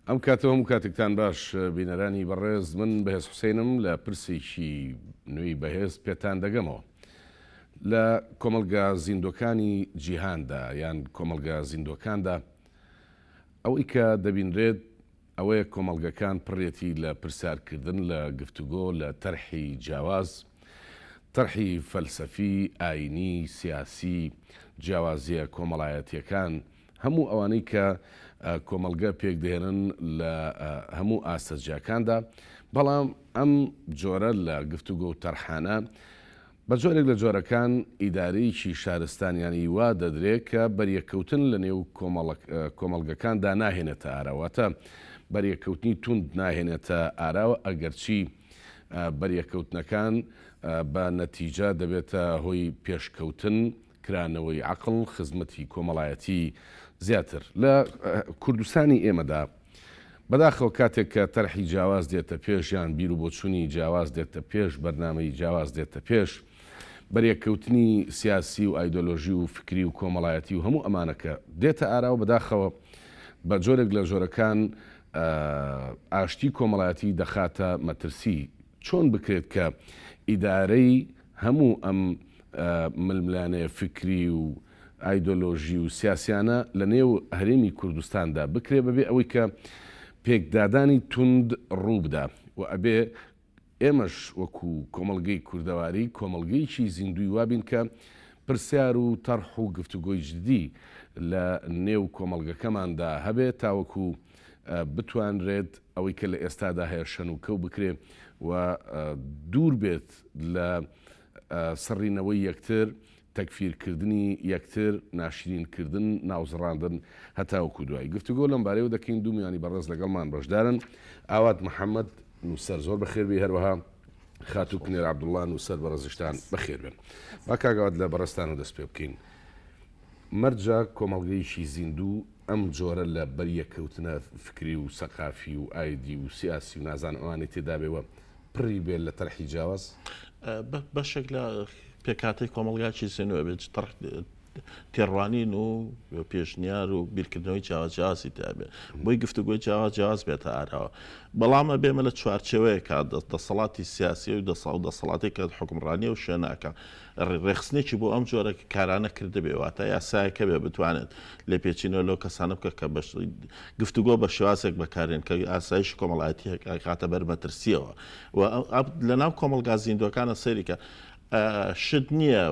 ئەم کاتە و هەموو کاتێکتان باش بینەرانی بەڕێز من بەهێز حوسێنم لە پرسێکی نوێی بەهێز پێتان دەگەمەوە لە کۆمەڵگا زیندۆکانی جیهاندا یان کۆمەڵگا زیندۆکاندا ئەوەی کە دەبینرێت ئەوەیە کۆمەڵگەکان پڕێتی لە پرسیارکردن لە گفتوگۆ لە تەرحی جیاواز تەرحی فەلسەفی ئاینی سیاسی جیاوازیە کۆمەڵایەتیەکان هەموو ئەوانەی کە کۆمەڵگە پێکدەهێنن لە هەموو ئاستە جیاکاندا، بەڵام ئەم جۆرە لە گفتوگۆ و تەرحانە بە جۆرێک لە جۆرەکان ئیدارەیەکی شارستانیانەی وا دەدرێ کە بەریەککەوتن لە نێو کۆمەڵگەکاندا ناهێنێتە ئاراوە، واتە بەریەککەوتنی توند ناهێنێتە ئاراوە، ئەگەرچی بەریەککەوتنەکان بە نەتیجە دەبێتە هۆی پێشکەوتن. کرانەوەی عەقڵ خزمەتی کۆمەڵایەتی زیاتر لە کوردستانی ئێمەدا بەداخەوە کاتێک کە تەرحی جیاواز دێتە پێش یان بیر و بۆچونی جیاواز دێتە پێش بەرنامەی جیاواز دێتە پێش بەریەککەوتنی سیاسی و ئایدۆلۆژی و فکری و کۆمەڵایەتی و هەموو ئەمانە کە دێتە ئاراوە بەداخەوە بە جۆرێک لە جۆرەکان ئاشتی کۆمەڵایەتی دەخاتە مەترسی چۆن بکرێت کە ئیدارەی هەموو ئەم ململانێ فیکری و ئایدۆلۆژی و سیاسیانە لە نێو هەرێمی کوردستاندا بکرێ بەبێ ئەوەی کە پێکدادانی توند ڕووبدا و ئەبێ ئێمەش وەکو کۆمەڵگەی کوردەواری کۆمەڵگەیەکی زیندووی وابین کە پرسیار و تەرح و گفتوگۆی جدی لە نێو کۆمەڵگەکەماندا هەبێ تاوەکو بتوانرێت ئەوەی کە لە ئێستادا هەیە شەنوکەو بکرێ و دوور بێت لە سڕینەوەی یەکتر، تەکفیرکردنی یەکتر، ناشرینکردن، ناوزڕاندن هەتاوەکو دوایی. گفتوگۆ لەمبارەیەوە دەکەین، دوو میوانی بەڕێز لەگەڵمان بەشدارن، ئاوات محەمەد، نووسەر زۆر بەخێربێی، هەروەها خاتوو کنێر عەبدوڵڵا، نووسەر بەڕێزیشتان بەخێربێن. با کاک ئاوات لە بەڕێزتانەوە دەست پێ بکەین. مەرجە کۆمەڵگەیەکی زیندوو ئەم جۆرە لە بەریەککەوتنە فکری و سەقافی و ئایدی و سیاسی و نازانم ئەوانەی تێدابێ و پڕی بێ لە تەرحی جیاواز؟ بەشێک لە پێکهاتەی کۆمەڵگاکی زیندوو ئەبێت تەرح تێڕوانین و پێشنیار و بیرکردنەوەی جیاواز جیاوازی تیا بێ بۆی گفتوگۆی جیاواز جیاواز بێتە ئاراوە بەڵام ئەبێ ئێمە لە چوارچێوەیەکا دەسەڵاتی سیاسی و دەسەڵاتێک کە حوکمڕانی ئەو شوێنە ئەکا ڕێکخستنێکی بۆ ئەم جۆرە کارانە کردبێ، واتە یاسایەک هەبێ بتوانێت لێپێچینەوە لەو کەسانە بکە کە گفتوگۆ بە شێوازێک بەکارێن کە ئاسایشی کۆمەڵایەتی ئەخاتە بەر مەترسیەوە و لەناو کۆمەڵگا زیندوەکانە سەیریکە شت نییە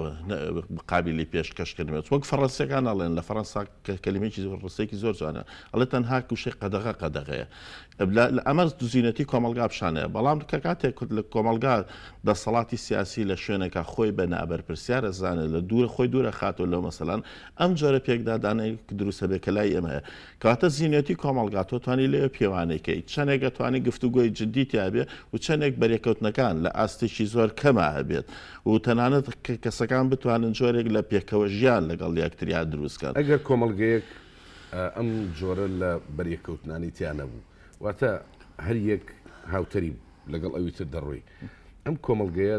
قابلی پێشکەشکردن بێت وەک فەڕەنسیەکان ئەڵێن لە فەڕەنسا کەلیمەیەکی ڕستەیەکی زۆر جوانە ئەڵێ تەنها وشەی قەدەغە قەدەغەیە ئەمە زینەتی کۆمەڵگا پیشانەیە بەڵام کە کاتێک کورد لە کۆمەڵگا دەسەڵاتی سیاسی لە شوێنێکا خۆی بە نابەرپرسیار ئەزانێت لە دوورە خۆی دوورە خاتەوە لەو مەسەلان ئەم جۆرە پێکدادانەی دروستە بێ کە لای ئێمە هەیە کەواتە زینەتی کۆمەڵگا تۆ توانی لێ پێوانەی کەی چەندێک ئەتوانی گفتوگۆی جدی تیا بێ و چەندێک بەرێکەوتنەکان لە ئاستێکی زۆر کەما هەبێت و تەنانەت کەسەکان بتوانن جۆرێک لە پێکەوە ژیان لەگەڵ یەکتریا دروست کەن. ئەگەر کۆمەڵگەیەک ئەم جۆرە لە بەریەککەوتنانەی تیا نەبوو، واتە هەر یەک هاوتەریب لەگەڵ ئەوی تر دەڕۆی، ئەم کۆمەڵگەیە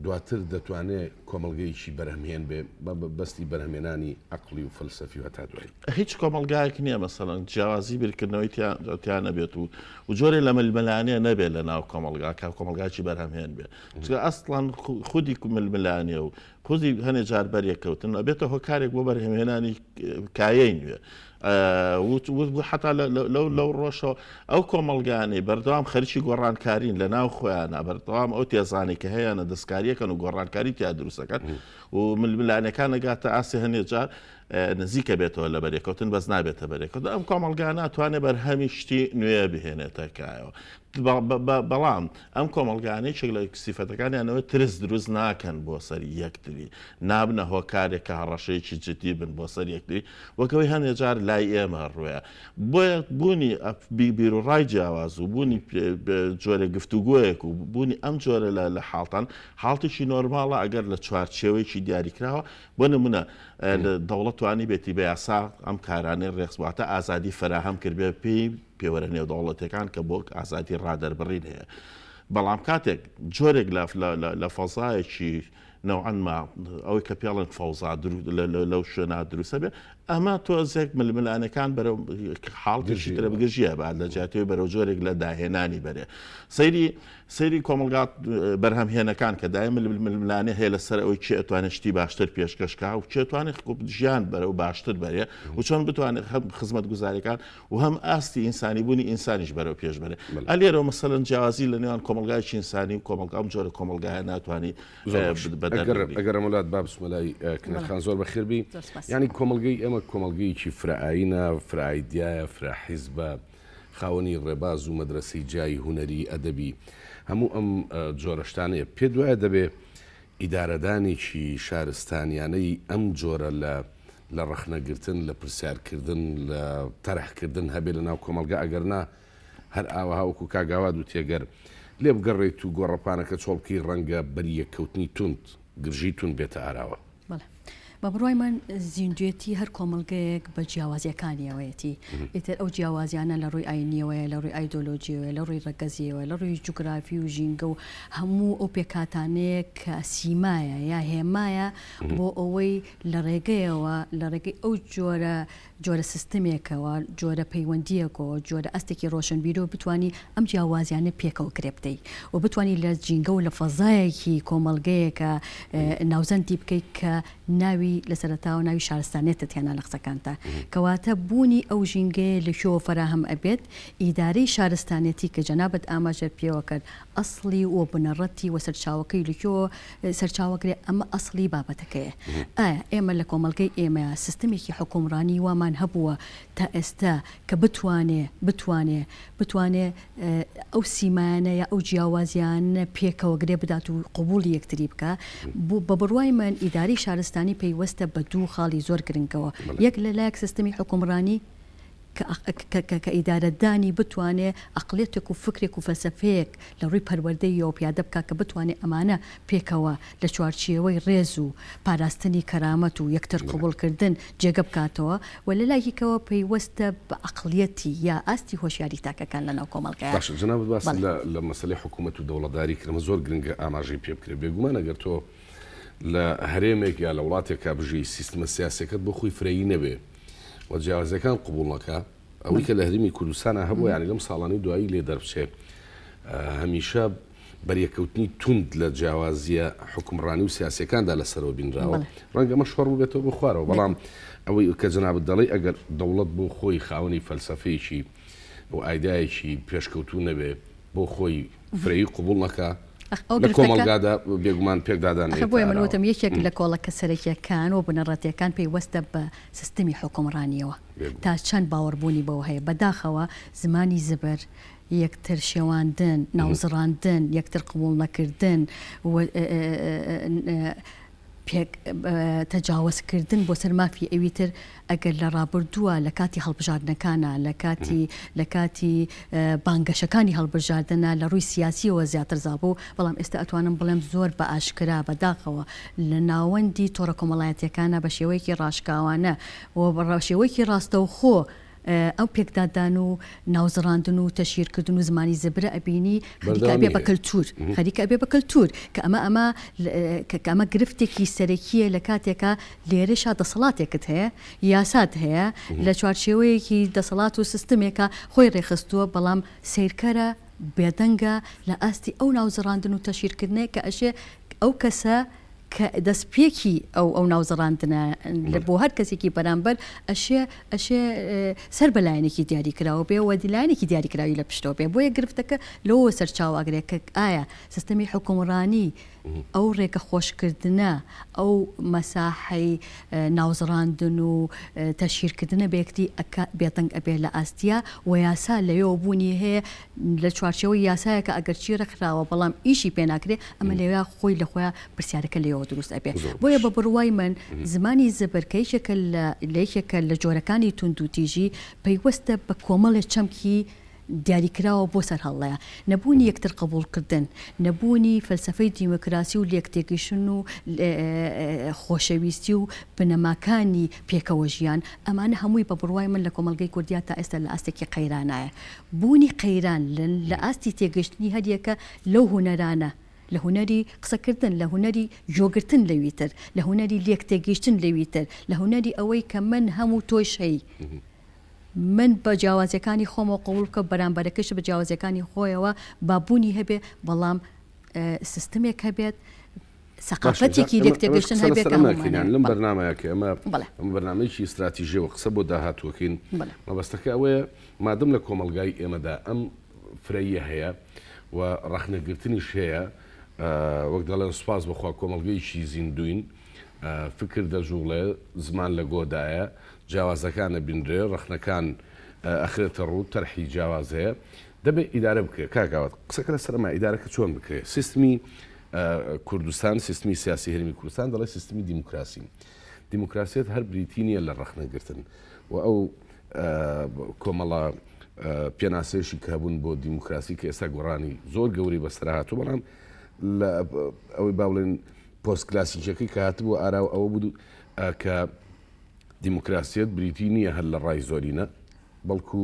دواتر دەتوانێ کۆمەڵگەیەکی بەرهەمهێن بێ بە بەستی بەرهەمێنانی عەقڵی و فەلسەفی و هەتا دوایی؟ هیچ کۆمەڵگایەک نییە مەسەلەن جیاوازی بیرکردنەوەی تیا نەبێت و و جۆرێ لە ململانێ نەبێت لە ناو کۆمەڵگا کە کۆمەڵگاکی بەرهەمهێن بێ چونکە ئەسڵەن خودی ململانێ و خودی هەنێ جار بەریەککەوتن ئەبێتە هۆکارێک بۆ بەرهەمهێنانی کایەی نوێ حتا لەو لەو ڕۆژەوە ئەو کۆمەڵگانەی بەردەوام خەریکی گۆڕانکارین لە ناو خۆیانە بەردەوام ئەو تێزانەی کە هەیەە دەستکاریەکەن و گۆڕانکاری تیا دروستەکەن و ململانەکان نەگاتە ئاسی هەنێ جار نزیکە بێتەوە لە بەرێکەوتن بەس نابێتە بەرێکەوت ئەم کۆمەڵگا ناتوانێت بەرهەمی شتی نوێ بهێنێتە کایەوە بەڵام ئەم کۆمەڵگانە یەکێک لە سیفەتەکانیان ئەوەیە ترس دروست ناکەن بۆ سەر یەکتری، نابنە هۆکارێک کە هەڕەشەیەکی جدی بن بۆ سەر یەکتری، وەک ئەوەی هەندێک جار لای ئێمە ڕوویە. بۆیە بوونی بیروڕای جیاواز و بوونی جۆرە گفتوگۆیەک و بوونی ئەم جۆرە لە حاڵتان حاڵتێکی نۆرماڵە ئەگەر لە چوارچێوەیەکی دیاریکراوە بۆ نمونە دەوڵەت توانیبێتی بە یاسا ئەم کارانەی ڕێکخست واتە ئازادی فەراهەم کردبێ پێی پێوەرە نێودەوڵەتیەکان کە بۆ ئازادی ڕادەربڕین هەیە بەڵام کاتێک جۆرێک لە فەزایەکی. نەوعەن ما ئەوەی کە پێڵێن فەوزا لەو شوێنە دروستە بێ ئەمە تۆزێک ململانەکان بەرەو حاڵتێکی ترە بگرژیە بات لە جیاتەوەی بەرەو جۆرێک لە داهێنانی بەرێ سەیری سەیری کۆمەڵگا بەرهەمهێنەکان کە دایم ململانێ هەیە لەسەر ئەوەی کێ ئەتوانێت شتی باشتر پێشکەش کا و کێ توانێت ژیان بەرەو باشتر بەرێ و چۆن بتوانێت هەم خزمەتگوزاریەکان و هەم ئاستی ئینسانی بوونی ئینسانیش بەرەو پێش بەرێ ئەلێرەوە مەسەلەن جیاوازی لە نێوان کۆمەڵگایکی ئینسانی و کۆمەڵگا ئەم جۆرە کۆمەڵگایە ناتوانانی ئەگەر ئەمەلات با بچمە لای کنەخان زۆر بەخێربی ینی کۆمەڵگەی ئێمە کۆمەڵگەیەکی فرەئاینە فرەئایدیایە فرە حیزبە خاوەنی ڕێباز و مەدرەسەی جیای هونەری، ئەدەبی، هەموو ئەم جۆرە شتانەیە. پێت وایە دەبێ ئیدارەدانێکی شارستانیانەی ئەم جۆرە لە لە ڕەخنەگرتن، لە پرسیارکردن، لە تەرحکردن هەبێ لە ناو کۆمەڵگا؟ ئەگەر نا هەر ئاوەها وەکوو کاک ئاوات وتی ئەگەر لێ بگەڕێیت و گۆڕەپانەکە چۆڵ بکەی ڕەنگە بەریەککەوتنی توند، گرژیی توند بێتە ئاراوە. بەڵێ. بە بڕوای من زیندوێتی هەر کۆمەڵگەیەک بە جیاوازیەکانیەوەیەتی ئیتر ئەو جیاوازیانە لە ڕووی ئاینیەوەیە لە ڕووی ئایدۆلۆجیەوەیە لە ڕووی ڕەگەزیەوە لە ڕووی جوگرافی و ژینگە و هەموو ئەو پێکهاتانەیە کە سیمایە یا هێمایە بۆ ئەوەی لە ڕێگەیەوە لە ڕێگەی ئەو جۆرە جۆرە سیستمێکەوە، جۆرە پەیوەندییەکەوە، جۆرە ئاستێکی ڕۆشنبیرەوە بتوانی ئەم جیاوازیانە پێکەوە گرێ بدەی و بتوانی لە ژینگە و لە فەزایەکی کۆمەڵگەیەکە ناوزەندی بکەیت کە ناوی لە سەرەتاوە ناوی شارستانیەتت هێنا لە قسەکانتا. کەواتە بوونی ئەو ژینگەیە لە کوێوە فەراهەم ئەبێت؟ ئیدارەی شارستانیەتی کە جەنابت ئاماژەت پێوە کرد ئەسڵی و بنەڕەتی و سەرچاوەکەی لە کوێوە سەرچاوەگرێ ئەمە ئەسڵی بابەتەکەیە ئایا ئێمە لە کۆمەڵگەی ئێمە سیستمێکی حوکمڕانی وامان هەبووە تا ئێستا کە بتوانێ بتوانێ بتوانێ ئەو سیمایانە یا ئەو جیاوازیانە پێکەوە گرێ بدات و قبوڵی یەکتری بکا بە بڕوای من ئیدارەی شارستانی پەیوەستە بە دوو خاڵی زۆر گرنگەوە یەک لە لایەک سیستمی حوکمڕانی کە ئیدارەدانی بتوانێ ئەقڵیەتێک و فکرێک و فەلسەفەیەک لە ڕووی پەروەردەییەوە پیادە بکا کە بتوانێ ئەمانە پێکەوە لە چوارچێوەی ڕێز و پاراستنی کەرامەت و یەکتر قبوڵکردن جێگە بکاتەوە و لە لایەکی کەوە پەیوەستە بە ئەقڵیەتی یا ئاستی هۆشیاری تاکەکان لە ناو کۆمەڵگایا. باشە جەنابت باست لە لە مەسەلەی حکوومەت و دەوڵەتداری کرد ئەمە زۆر گرنگە ئاماژەی پێ بکرێت بێگومان ئەگەر تۆ لە هەرێمێک یا لە وڵاتێکا بژی سیستمە سیاسیەکەت بۆ خۆی فرەیی نەبێ و جیاوازیەکان قبوڵ نەکا ئەوەی کە لە هەرێمی کوردستانا هەبووە یانی لەم ساڵانەی دوایی لێ دەربچێ هەمیشە بەریەکەوتنی توند لە جیاوازیە حکومڕانی و سیاسیەکاندا لەسەرەوە بینراوە ڕەنگە ئەمە شۆڕ ببێتەوە بۆ خوارەوە بەڵام ئەوەی کە جەنابت دەڵێی ئەگەر دەوڵەت بۆ خۆی خاوەنی فەلسەفەیەکی و ئایدایەکی پێشکەوتوو نەبێ بۆ خۆی فرەیی قبوڵ نەکا لە کۆمەڵگادا بێگومان پێکدادان ئەخە بۆیە من وتم یەکێک لە کۆڵەکە سەرەکیەکان و بنەڕەتیەکان پەیوەستە بە سیستمی حوکمڕانیەوە تا چەند باوەڕبوونی بەوە هەیە بەداخەوە زمانی زبر یەکتر شێواندن ناوزڕاندن یەکتر قبوڵ نەکردن و پێک تەجاوەز کردن بۆ سەر مافی ئەوی تر ئەگەر لە ڕابردووە لە کاتی هەڵبژاردنەکانا لە کاتی لە کاتی بانگەشەکانی هەڵبژاردنە لە ڕووی سیاسیەوە زیاتر زاڵ بوو بەڵام ئێستا ئەتوانم بڵێم زۆر بە ئاشکرا بە داخەوە لە ناوەندی تۆڕە کۆمەڵایەتیەکانا بە شێوەیەکی ڕاشکاوانە و بە شێوەیەکی ڕاستەوخۆ ئەو پێکدادان و ناوزڕاندن و تەشهیرکردن و زمانی زبرە ئەبینی خەریکە ئەبێ بە کەلتور خەریکە ئەبێ بە کەلتور کە ئەمە ئەمە کە ئەمە گرفتێکی سەرەکیە لە کاتێکا لێرەشا دەسەڵاتێکت هەیە یاسات هەیە لە چوارچێوەیەکی دەسەڵات و سیستمێکا خۆی ڕێکخستووە بەڵام سەیرکەرە بێدەنگە لە ئاستی ئەو ناوزڕاندن و تەشهیرکردنەیە کە ئەشێ ئەو کەسە کە دەستپێکی ئەو ئەو ناوزڕاندنە لە بۆ هەر کەسێکی بەرامبەر ئەشێ ئەشێ سەر بە لایەنێکی دیاریکراوە بێ و لایەنێکی دیاریکراوی لە پشتەوە بێ بۆیە گرفتەکە لەوەوە سەرچاوە ئەگرێ کە ئایا سیستەمی حوکمڕانی ئەو ڕێگە خۆشکردنە ئەو مەساحەی ناوزڕاندن و تەشهیرکردنە بە یەکتری ئەکا بێدەنگ ئەبێ لە ئاستیا و یاسا لەوێوە بوونی هەیە لە چوارچێوەی یاسایەکە ئەگەرچی ڕێکخراوە بەڵام ئیشی پێ ناکرێ ئەمە لەوێ خۆی لە خۆیا پرسیارەکە لێوە دروست ئەبێ بۆیە بە بڕوای من زمانی زبر کە یەکێکە لە یەکێکە لە جۆرەکانی توندوتیژی پەیوەستە بە کۆمەڵێ چەمکی دیاریکراوە بۆ سەرهەڵڵەیە نەبوونی یەکتر قبوڵکردن نەبوونی فەلسەفەی دیموکراسی و لێکتێگەیشتن و خۆشەویستی و بنەماکانی پێکەوە ژیان ئەمانە هەمووی بە بڕوای من لە کۆمەڵگەی کوردیا تا ئێستا لە ئاستێکی قەیرانایە بوونی قەیران لە ئاستی تێگەیشتنی هەریەکە لەو هونەرانە. لە هونەری قسەکردن، لە هونەری گوێگرتن لەوی تر، لە هونەری لێک تێگەیشتن لەوی تر، لە هونەری ئەوەی کە من هەم و تۆیش هەی. من بە جیاوازیەکانی خۆمەوە قبوڵ بکە و بەرامبەرەکەیشت بە جیاوازیەکانی خۆیەوە با بوونی هەبێ، بەڵام سیستمێک هەبێت، سەقافەتێکی لێک تێگەیشتن هەبێت کە هەموومان لەم بەرنامەیە کە ئێمە ئەمە بەرنامەیەکی ئیستراتیژیەوە قسە بۆ داهاتووەکەین، مەبەستەکە ئەوەیە مادەم لە کۆمەڵگای ئێمەدا ئەم فرەییە هەیە و ڕەخنەگرتنیش هەیە، وەک دەڵێن سوپاس بۆ خوا کۆمەڵگەیەکی زیندووین، فکر دەجوڵێ، زمان لە گۆدایە، جیاوازەکان ئەبینرێ، ڕەخنەکان ئەخرێتە ڕوو، تەرحی جیاواز هەیە، دەبێ ئیدارە بکرێ. کاک ئاوات قسەکە لەسەر ئەمە، ئیدارەکە چۆن بکرێ؟ سیستمی کوردستان، سیستمی سیاسی هەرێمی کوردستان دەڵێ سیستمی دیموکراسی. دیموکراسیەت هەر بریتی نییە لە ڕەخنەگرتن و ئەو کۆمەڵە پێناسەیەشی کە هەبوون بۆ دیموکراسی کە ئێستا گۆڕانی زۆر گەورەی بەسەرا هاتوو، بەڵام لە ئەوەی با بڵێن پۆست کلاسیکیەکەی کە هاتبوو ئاراوە ئەوە بوو کە دیموکراسیەت بریتی نییە هەر لە ڕای زۆرینە، بەڵکو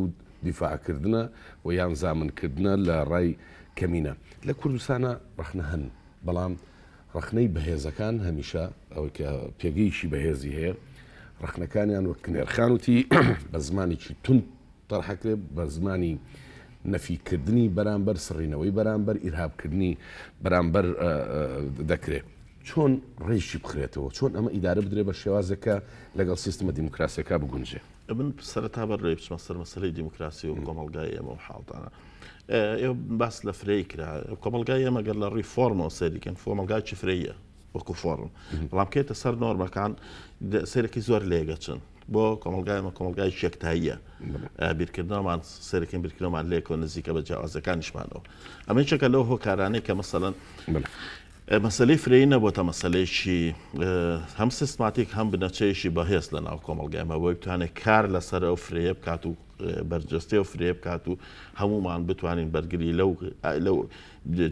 دیفاعکردنە و یان زامنکردنە لە ڕای کەمینە. لە کوردستانا ڕەخنە هەن، بەڵام ڕەخنەی بەهێزەکان هەمیشە ئەوەی کە پێگەیەکی بەهێزی هەیە، ڕەخنەکانیان وەک کنێرخان وتی بە زمانێکی توند تەرحەکرێ، بە زمانی نەفیکردنی بەرامبەر، سڕینەوەی بەرامبەر، ئیرهابکردنی بەرامبەر دەکرێ. چۆن ڕێکی بخرێتەوە؟ چۆن ئەمە ئیدارە بدرێ بە شێوازێک کە لەگەڵ سیستمە دیموکراسیەکە بگونجێ؟ من سەرەتا بەر لەوەی بچمە سەر مەسەلەی دیموکراسی و کۆمەڵگای ئێمە و حاڵتانە ئێوە باس لە فرەیی کرا کۆمەڵگای ئێمە گەر لە ڕووی فۆرمەوە سەیری کەن کۆمەڵگایەکی فرەیە وەکو فۆرم بەڵام کێتە سەر نۆرمەکان سەیرەکی زۆر لێگەچن بۆ کۆمەڵگای ئێمە کۆمەڵگای یەکتاییە بیرکردنەوەمان سەرەکەن بیرکردنەوەمان لێکەوە نزیکە بە جیاوازەکانیشمانەوە ئەمە یەکێکە لەو هۆکارانەی کە مەسەلەن مەسەلەی فرەیی نەبۆتە مەسەلەیەکی هەم سیستماتیک هەم بنەچەیەکی بەهێز لە ناو کۆمەڵگای ئێمە بۆی بتوانێت کار لەسەر ئەو فرەیە بکات و بەرجەستەی ئەو فرەیە بکات و هەمومان بتوانین بەرگری لەو لەو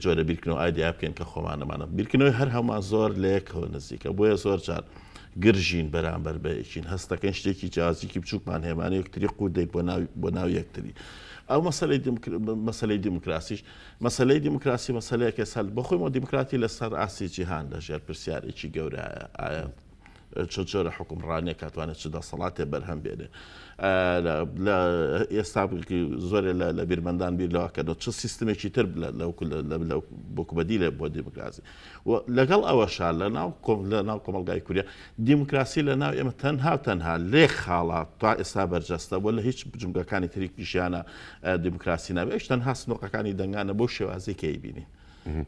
جۆرە بیرکردنەوە ئایدیا بکەین کە خۆمانەمانە بیرکردنەوەی هەر هەمان زۆر لە یەکەوە نزیکە بۆیە زۆر جار گرژین بەرامبەر بە یەکین هەستەکەین شتێکی جیازیکی بچووکمان هێمانە یەکتری قوت دەین بۆ ناو بۆ ناو یەکتری ئەو مەسەلەی مەسەلەی دیموکراسیش مەسەلەی دیموکراسی مەسەلەیەکە سەر بەخۆی دیموکراتی لەسەر ئاستی جیهان لەژێر پرسیارێکی گەورایە ئایا چ جۆرە حکومڕانێک ئەتوانێت چ دەسەڵاتێ بەرهەم بێنێ لە ئێستا زۆرێ لە بیرمەندان بیر لەوە کەنەوە چ سیستمێکی تر لەو بۆکو بەدیلێ بۆ دیموکراسی و لەگەڵ ئەوەشا لە ناو لە ناو کۆمەڵگای کوریا دیموکراسی لە ناو ئێمە تەنها و تەنها لێ خاڵا تا ئێستا بەرجەستە بۆ لە هیچ جومگەکانی تری ژیانە دیموکراسی نابێ ئەویش تەنها سنوقەکانی دەنگانە بەو شێوازەی کە ئەیبینین.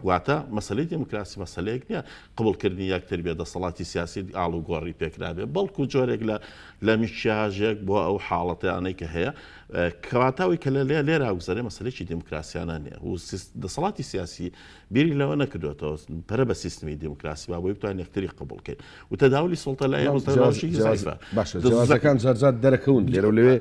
واتە مەسەلەی دیموکراسی مەسەلەیەک نییە قبوڵکردنی یەکتر بێ دەسەڵاتی سیاسی ئاڵوگۆڕی پێکرابێ بەڵکو جۆرێک لە لە میکیاژێک بۆ ئەو حاڵەتیانەی کە هەیە کەواتە ئەوەی کە لە لێرا گوزەرێ مەسەلەیەکی دیموکراسیانە نییە و دەسەڵاتی سیاسی بیری لەوە نەکردوێتەوە پەرە بە سیستمی دیموکراسی با بۆی بتوانین یەکتری قبوڵ کەین و تەداولی سوڵتە لای ئێمە تەداولێکی زەعیفە. باشە جیاوازەکان جارجار دەرەکەون لێرە و لەوێ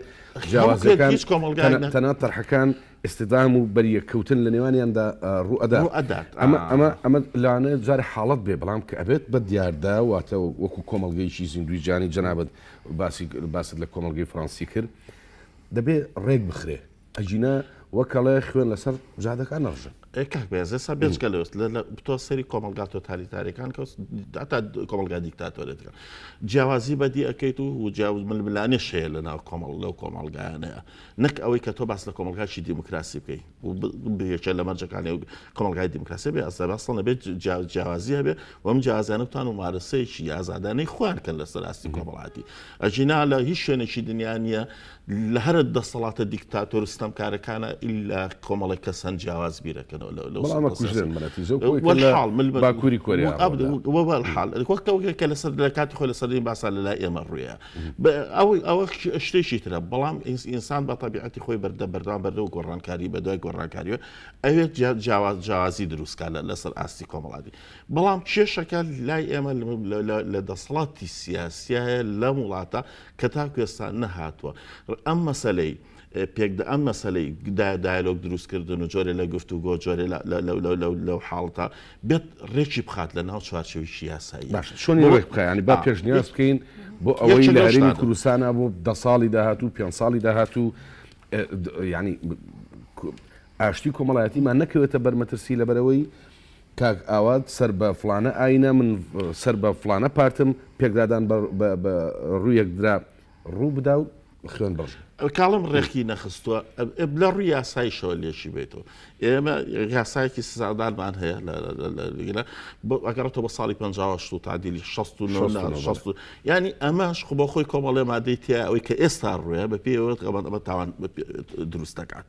جیاوازەکان هیچ کۆمەڵگایەک نە تەنانەت تەرحەکان ئیستیدام و بەریەککەوتن لە نێوانیاندا ڕوو ئەدا ڕوو ئەدات ئەمە ئەمە ئەمە لەوانەیە جارێ حاڵەت بێ بەڵام کە ئەبێت بە دیاردە واتە وەکوو کۆمەڵگەیەکی زیندووی جیهانی جەنابت باسی باست لە کۆمەڵگەی فڕەنسی کرد دەبێ ڕێک بخرێ ئەگینا وەک ئەڵێ خوێن لەسەر جادەکان نەڕژن. ئێ کاک بەیاز ئێستا بێجگە لەوەس لە لە تۆ سەیری کۆمەڵگا تۆتالیتاریەکان کە هەتا کۆمەڵگا دیکتاتۆرێتەکان جیاوازی بەدی ئەکەیت و و جیاوز ململانێش هەیە لە ناو کۆمەڵ لەو کۆمەڵگایانەیە نەک ئەوەی کە تۆ باس لە کۆمەڵگاکی دیموکراسی بکەی و یەکێ لە مەرجەکانی و کۆمەڵگای دیموکراسی بێ ئەسڵ ئەسڵ نەبێت جیاوازی هەبێ و ئەم جیاوازیانە بتوان و مارەسەیەکی ئازادانەی خۆیان کەن لەسەر ئاستی کۆمەڵاتی ئەگینا لە هیچ شوێنێکی دنیا نییە لە هەرە دەسەڵاتە دیکتاتۆر و ستەمکارەکانە ئیلا کۆمەڵێک کەس هەن جیاواز بیرەکەنەوە لە لەو بەڵام سەڵتە ئەکوژرێن سیاسیە. بە نەتیجە و کۆی کە لە وەلحاڵ مل بە باکووری کۆریا ڕوودا. وەلحاڵ وەک ئەوەی کە لەسەر لە کاتی خۆی لە سەردەمی باسا لە لای ئێمە ڕوویە بە ئەو ئەوە شتێکی ترە بەڵام ئینسان بە تەبیعەتی خۆی بەردە بەردەوام بەردەوە گۆڕانکاری بە دوای گۆڕانکاریەوە ئەوێت جیاواز جیاوازی دروست کا لە لەسەر ئاستی کۆمەڵاتی بەڵام کێشەکە لای ئێمە لە دەسەڵاتی سیاسیایە لەم وڵاتە کە تاکو ئێستا نەهاتووە ئەم مەسەلەی پێکدا ئەم مەسەلەی دایالۆگ دروستکردن و جۆرێ لە گفتوگۆ جۆرێ لەو حاڵەتە بێت ڕێکی بخات لە ناو چوارچێوەیەکی یاسایی. باشە چۆنی ڕێک بخا یانی با پێشنیاز بکەین بۆ ئەوەی لە هەرێمی کوردستانا بۆ دە ساڵی داهاتوو پێنج ساڵی داهاتوو یانی ئاشتی کۆمەڵایەتیمان نەکەوێتە بەر مەترسی لەبەرئەوەی. کاک ئاوات سەر بە فڵانە ئاینە من سەر بە فڵانە پارتم پێکدادان بە ڕوویەکدرا ڕوو بدا و خوێن بڕژێ. کاڵم ڕێکی نەخستووە لە ڕووی یاسایشەوە لێشی بێتەوە ئێمە یاسایەکی سزادانمان هەیە ئەگەڕێتەوە بە ساڵی 58 و تعدیلی 69 ینی ئەمەش خۆ بۆ خۆی کۆمەڵێ مادەی تیا ئەوەی کە ئێستا ڕوێ بە پێوە ئەمە تاوان دروست دەکات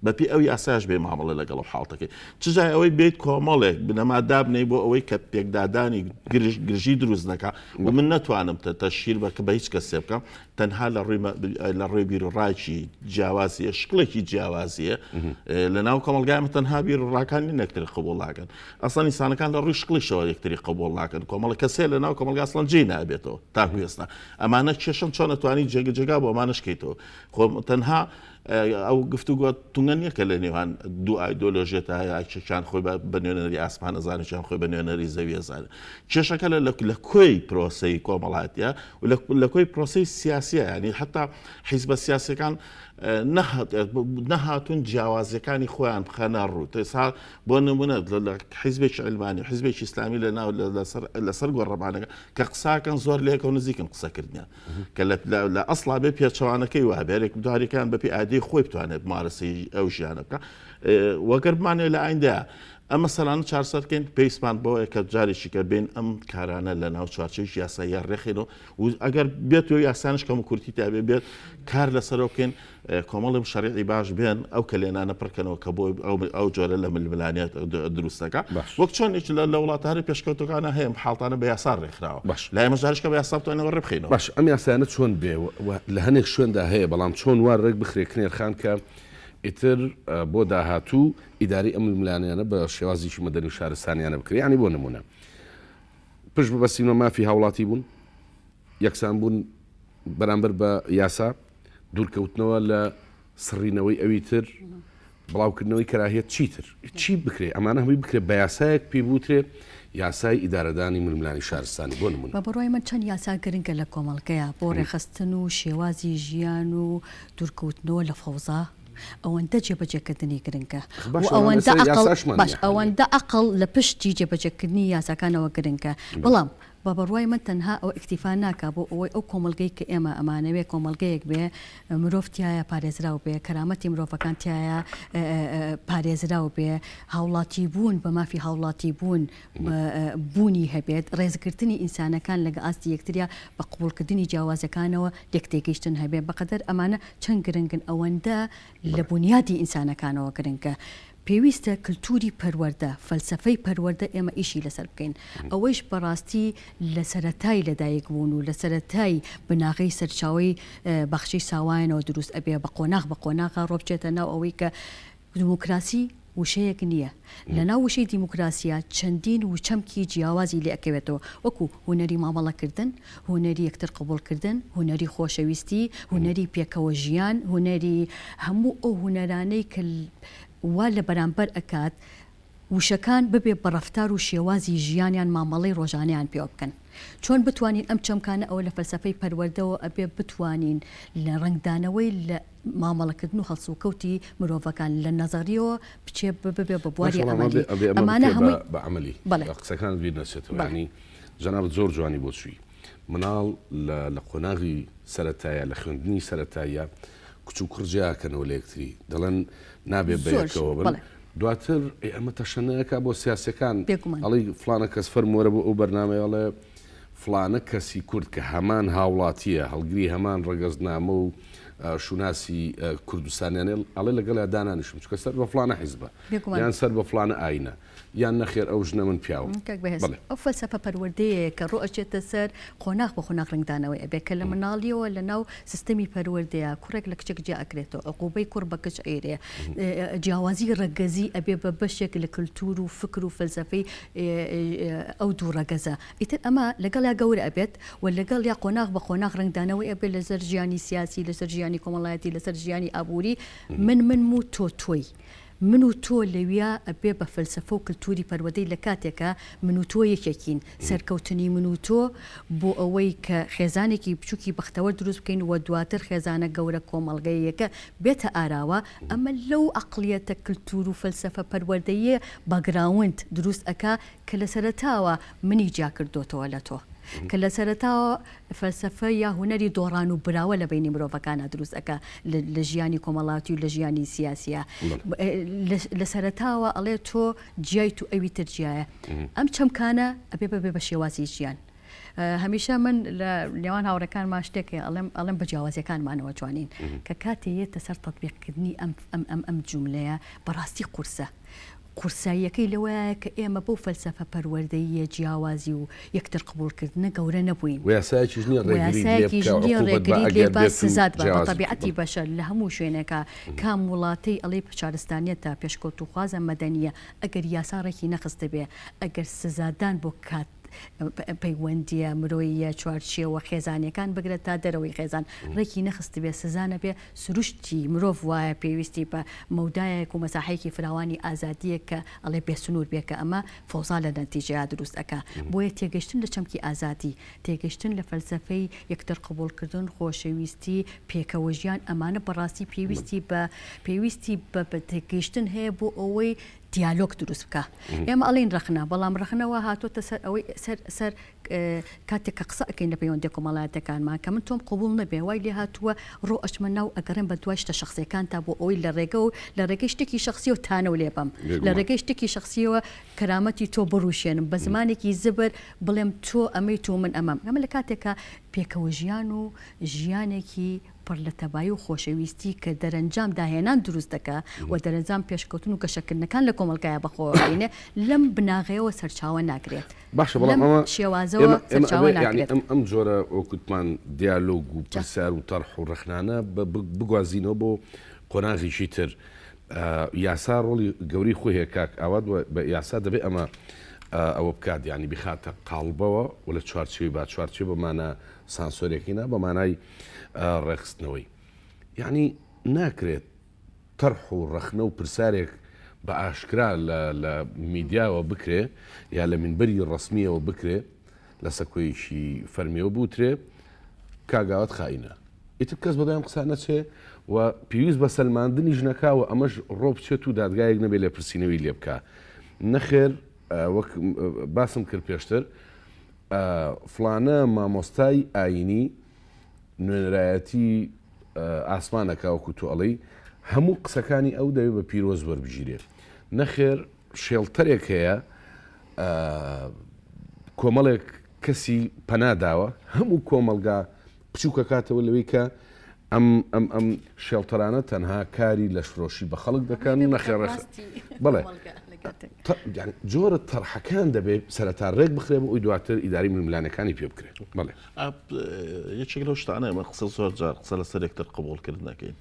بەپێی ئەو یاسایش بێ مامەڵە لەگەڵ ئەو حاڵتەکەی چ جای ئەوەی بێت کۆمەڵێک بنەما دابنەی بۆ ئەوەی کە پێکدادانی گرژ گرژی دروست نەکا و من نەتوانم تە تەشهیر بە کە بە هیچ کەسێ بکەم تەنها لە ڕووی لە ڕووی بیروڕایکی جیاوازیە شکڵێکی جیاوازیە لە ناو کۆمەڵگای ئەمە تەنها بیروڕاکانی نەکتر قبوڵ ناکەن ئەسڵەن ئینسانەکان لە ڕووی شکڵیشەوە یەکتری قبوڵ ناکەن کۆمەڵە کەسێ لە ناو کۆمەڵگا ئەسڵەن جێی نابێتەوە تاکو ئێستا ئەمانە کێشەن چۆن ئەتوانی جێگە جێگا بۆ ئەمانەش کەیتەوە خۆ تەنها ئەو گفتوگۆ تونگە نییە کە لە نێوان دوو ئایدۆلۆژیەتا هەیە، یەکێکیان خۆی بە نوێنەری ئاسمان ئەزانێت، یەکێکیان خۆی بە نوێنەری زەوی ئەزانێت. کێشەکە لە لە کۆی پرۆسەی کۆمەڵایەتیە و لە کۆی پرۆسەی سیاسیە، یانی حتا حیزبە سیاسیەکان نەهاتوون جیاوازیەکانی خۆیان بخەنە ڕوو. تێسا بۆ نمونە لە حیزبێکی عیلمانی و حیزبێکی ئیسلامی لە ناو لەسەر گۆڕەپانەکە کە قساکەن زۆر لەیەکەوە نزیکن قسەکردنیان. کە لە ئەسڵا بێ پێچەوانەکەی وابێ هەرێک دوارەکان بەپی ئادەی خۆی بتوانێت مارەسەی ئەو ژیانە بکە وەگەر بمانێت لە ئایندە ئەم مەسەلانە چارەسەر بکەین پێویستمان بەوەیە کە جارێکی کە بین ئەم کارانە لە ناو چوارچێوەی یاساییە ڕێکخینەوە و ئەگەر بێت و یاسانش کەم و کورتی تا بێ بێت کار لەسەرەوە بکەین کۆمەڵی شەریعی باش بێن ئەو کەلێنانە پڕکەنەوە کە بۆ ئەو جۆرە لە ململانێت دروستەکە وەک چۆن لە وڵاتە هەرە پێشکەوتەکانە هەیە حاڵتانە بە یاسا ڕێکخراوە باش لای ئێمەش جارێکە بە یاسا بتوانینەوە ڕێبخەینەوە. باش ئەم یاسایانە چۆن بێ و لە هەنێک شوێندا هەیە بەڵام چۆن وا ڕێک بخرێ کنێر خان کە ئیتر بۆ داهاتوو ئیدارەی ئەم ململانێیانە بە شێوازێکی مەدەنی و شارستانیانە بکرێ یانی بۆ نموونە پشت ببەستین بە مافی هاوڵاتی بوون یەکسان بوون بەرامبەر بە یاسا، دوورکەوتنەوە لە سڕینەوەی ئەوی تر، بڵاوکردنەوەی کەراهیەت چیتر چی بکرێ ئەمانە هەمووی بکرێ بە یاسایەک پێی بوترێ یاسای ئیدارەدانی ململانی شارستانی بۆ نمونە. بە بڕوای من چەند یاسا گرنگە لە کۆمەڵگەیا بۆ ڕێکخستن و شێوازی ژیان و دوورکەوتنەوە لە فەوزا ئەوەندە جێبەجێکردنی گرنگە و ئەوەندە ئەقڵ باش ئەوەندە ئەقڵ لە پشتی جێبەجێکردنی یاساکانەوە گرنگە بەڵام بە بڕوای من تەنها ئەوە ئیکتیفا ناکا بۆ ئەوەی ئەو کۆمەڵگەی کە ئێمە ئەمانەوێ کۆمەڵگەیەک بێ مرۆڤ تیایا پارێزراو بێ کەرامەتی مرۆڤەکان تیایا پارێزراو بێ هاوڵاتی بوون بە مافی هاوڵاتی بوون بوونی هەبێت ڕێزگرتنی ئینسانەکان لەگە ئاستی یەکتریا بە قبوڵکردنی جیاوازەکانەوە لێک تێگەیشتن هەبێ بەقەدەر ئەمانە چەند گرنگن ئەوەندە لە بونیادی ئینسانەکانەوە گرنگە پێویستە کلتوری پەروەردە، فەلسەفەی پەروەردە ئێمە ئیشی لەسەر بکەین، ئەوەیش بەڕاستی لە سەرەتای لەدایک بوون و لە سەرەتای بناغەی سەرچاوەی باخچەی ساوایانەوە دروست ئەبێ بە قۆناغ بە قۆناغا ڕۆبچێتە ناو ئەوەی کە دیموکراسی وشەیەک نییە، لەناو وشەی دیموکراسیا چەندین وچەمکی جیاوازی لێ ئەکەوێتەوە وەکو هونەری مامەڵەکردن، هونەری یەکتر قبوڵکردن، هونەری خۆشەویستی، هونەری پێکەوە ژیان، هونەری هەموو ئەو هونەرانەی کە وا لە بەرامبەر ئەکات وشەکان ببێ بە ڕەفتار و شێوازی ژیان یان مامەڵەی ڕۆژانەیان پێوە بکەن. چۆن بتوانین ئەم چەمکانە ئەوە لە فەلسەفەی پەروەردەوە ئەبێ بتوانین لە ڕەنگدانەوەی لە مامەڵەکردن و هەڵسوکەوتی مرۆڤەکان لە نەزەریەوە بچێ ببێ بە بواری عەمەلی ئەمانە هەمووی بە عەمەلی بەڵێ قسەکانت بیر نەچێتەوە یانی جەنابت زۆر جوانی بۆ چووی مناڵ لە لە قۆناغی سەرەتایە لە خوێندنی سەرەتاییە کچ و کوڕ جیاکەنەوە لە یەکتری دەڵێن نابێ بەیەکەوە بن دواتر ئەمە تەشەنەکە بۆ سیاسەکان ئەڵی فلانە کەس فەرمووەرە بۆ ئەو بەرنمەیە ئەڵێ فلانە کەسی کورد کە هەمان هاوڵاتیە هەڵگری هەمان ڕەگەزنامە و شوناسی کوردستانیانە ئەڵێ لەگەڵیا دانانیشم چونکە سەر بە فڵانە حیزبە یان سەر بە فڵانە ئاینە یان نەخێر ئەو ژنە من پیاوم. کاک بەهێز بەڵێ. ئەو فەلسەفە پەروەردەیەیە کە ڕۆ ئەچێتە سەر قۆناغ بە قۆناغ ڕەنگدانەوەی ئەبێ کە لە مناڵیەوە لە ناو سیستەمی پەروەردەیا کوڕێک لە کچێک جیا ئەکرێتەوە عقوبەی کوڕ بە کچ ئەیرێ جیاوازی ڕەگەزی ئەبێ بە بەشێک لە کلتور و فکر و فەلسەفەی ئەو دوو ڕەگەزە ئیتر ئەمە لەگەڵیا گەورە ئەبێت و لەگەڵیا قۆناغ بە قۆناغ ڕەنگدانەوەی ئەبێت لەسەر ژیانی سیاسی، لەسەر ژیانی کۆمەڵایەتی، لەسەر ژیانی ئابووری، من منم و تۆ تۆی. من و تۆ لەویا ئەبێ بە فەلسەفە و کلتوری پەروەدەی لە کاتێکا من و تۆ یەکێکین سەرکەوتنی من و تۆ بۆ ئەوەی کە خێزانێکی بچوکی بەختەوەر دروست بکەین و دواتر خێزانە گەورە کۆمەڵگەییەکە بێتە ئاراوە ئەمە لەو عەقڵیەتە کلتور و فەلسەفە پەروەردەییە background دروست ئەکا کە لە سەرەتاوە منی جیا کردۆتەوە لە تۆ کە لە سەرەتاوە فەلسەفە یا هونەری دۆڕان و براوە لە بەینی مرۆڤەکانا دروست ئەکا لە ژیانی کۆمەڵاتی و لە ژیانی سیاسیا لە سەرەتاوە ئەڵێ تۆ جیایت و ئەوی تر جیایە ئەم چەمکانە ئەبێ بەبێ بە شێوازی ژیان هەمیشە من لە نێوان هاوڕێکانمان شتێک هەیە ئەڵێم ئەڵێم بە جیاوازیەکانمانەوە جوانین کە کاتێ یەتە سەر تەتبیقکردنی ئەم ئەم ئەم ئەم جوملەیە بەڕاستی قورسە قورساییەکەی لەوەیایە کە ئێمە بەو فەلسەفە پەروەردەییە جیاوازی و یەکتر قبوڵکردنە گەورە نەبووین. وە یاسایەکیش نییە وە ڕێگریت لێ یاسایەکیش بکا و نییە عقوبەت با ڕێگریت لێ ئەگەر با بێت و سزات با بە جیاوازی تەبیعەتی بڵێ. بەشەر لە هەموو شوێنێکا کام وڵاتەی ئەڵێی شارستانیەتە پێشکەوتووخوازە مەدەنییە ئەگەر یاسا ڕێکی نەخستبێ ئەگەر سزادان بۆ کات پەیوەندییە مرۆییە چوارچێوە خێزانییەکان بگرە تا دەرەوەی خێزان ڕێکی نەخستبێ سزا نەبێ سروشتی مرۆڤ وایە پێویستی بە مەودایەک و مەساحەیەکی فراوانی ئازادییە کە ئەڵێ بێ سنوور بێ کە ئەمە فەوزا لە نەتیجەیا دروست ئەکا بۆیە تێگەشتن لە چەمکی ئازادی تێگەشتن لە فەلسەفەی یەکتر قبوڵکردن خۆشەویستی پێکەوەژیان ئەمانە بەڕاستی پێویستی بە پێویستی بە تێگەیشتن هەیە بۆ ئەوەی دیالۆگ دروست بکا ئێمە ئەڵێین ڕەخنە بەڵام ڕەخنە وا هاتۆتە سەر ئەوەی سەر سەر کاتێک کە قسە ئەکەین لە پەیوەندیە کۆمەڵایەتەکانمان کە من تۆم قبوڵ نەبێ وای لێ هاتووە ڕۆ ئەچمە ناو ئەگەڕێم بە دوای شتە شەخسیەکان تا بۆ ئەوەی لە ڕێگە و لە ڕێگەی شتێکی شەخسیەوە تانەو لێ بەم لە ڕێگەی شتێکی شەخسیەوە کەرامەتی تۆ بڕوشێنم بە زمانێکی زبر بڵێم تۆ ئەمەی تۆ من ئەمەم ئەمە لە کاتێکا پێکەوە ژیان و ژیانێکی پڕ لە تەبایی و خۆشەویستی کە دەرەنجام داهێنان دروست دەکا و دەرەنجام پێشکەوتن و گەشەکردنەکان لە کۆمەڵگایا بەخۆوە بینێ لەم بناغەیەوە سەرچاوە ناگرێت. باشە بەڵام لەم ئەمە شێوازەوە ئێمە ئێمە سەرچاوە ئەبێ یانی ناگرێت. ئەم ئەم جۆرە وەک وتمان دیالۆگ و پرسیار و تەرح و ڕەخنانە بە بگوازینەوە بۆ قۆناغێکی تر. یاسا ڕۆڵی گەورەی خۆی هەیە کاک ئاوات و بە یاسا دەبێ ئەمە ئەوە بکات یانی بیخاتە قاڵبەوە و لە چوارچێوەی با چوارچێوە بە مانا سانسۆرێکی نا بە مانای ڕێکخستنەوەی. یانی ناکرێت تەرح و ڕەخنە و پرسارێک بە ئاشکرا لە لە میدیاوە بکرێ یا لە مینبەری ڕەسمییەوە بکرێ لە سەکۆیەکی فەرمیەوە بوترێ کاک ئاوات خائینە ئیتر کەس بەدوای ئەم قسانە نەچێ و پێویست بە سەلماندنیش نەکا و ئەمەش ڕۆ بچێت و دادگایەک نەبێ لێپرسینەوەی لێ بکا نەخێر وەک باسم کرد پێشتر فڵانە مامۆستای ئاینی نوێنەرایەتی ئاسمان ئەکا وەکو تۆ ئەڵێی هەموو قسەکانی ئەو دەبێ بە پیرۆز وەربگیرێ نەخێر شێڵتەرێک هەیە کۆمەڵێک کەسی پەنا داوە هەموو کۆمەڵگا بچووکەکاتەوە لەوەی کە ئەم ئەم ئەم شێڵتەرانە تەنها کاری لەشفرۆشی بە خەڵک دەکەن نەخێر بڵێ جۆرە تەرحەکان دەبێت سەرەتا ڕێک بخرێ بۆ ئەوی دواتر ئیداری ململانەکانی پێ بکرێت بەڵێ یەکێک لەو شتانە ئێمە قسە زۆر جار قسە لەسەر یەکتر قبوڵکردن دەکەین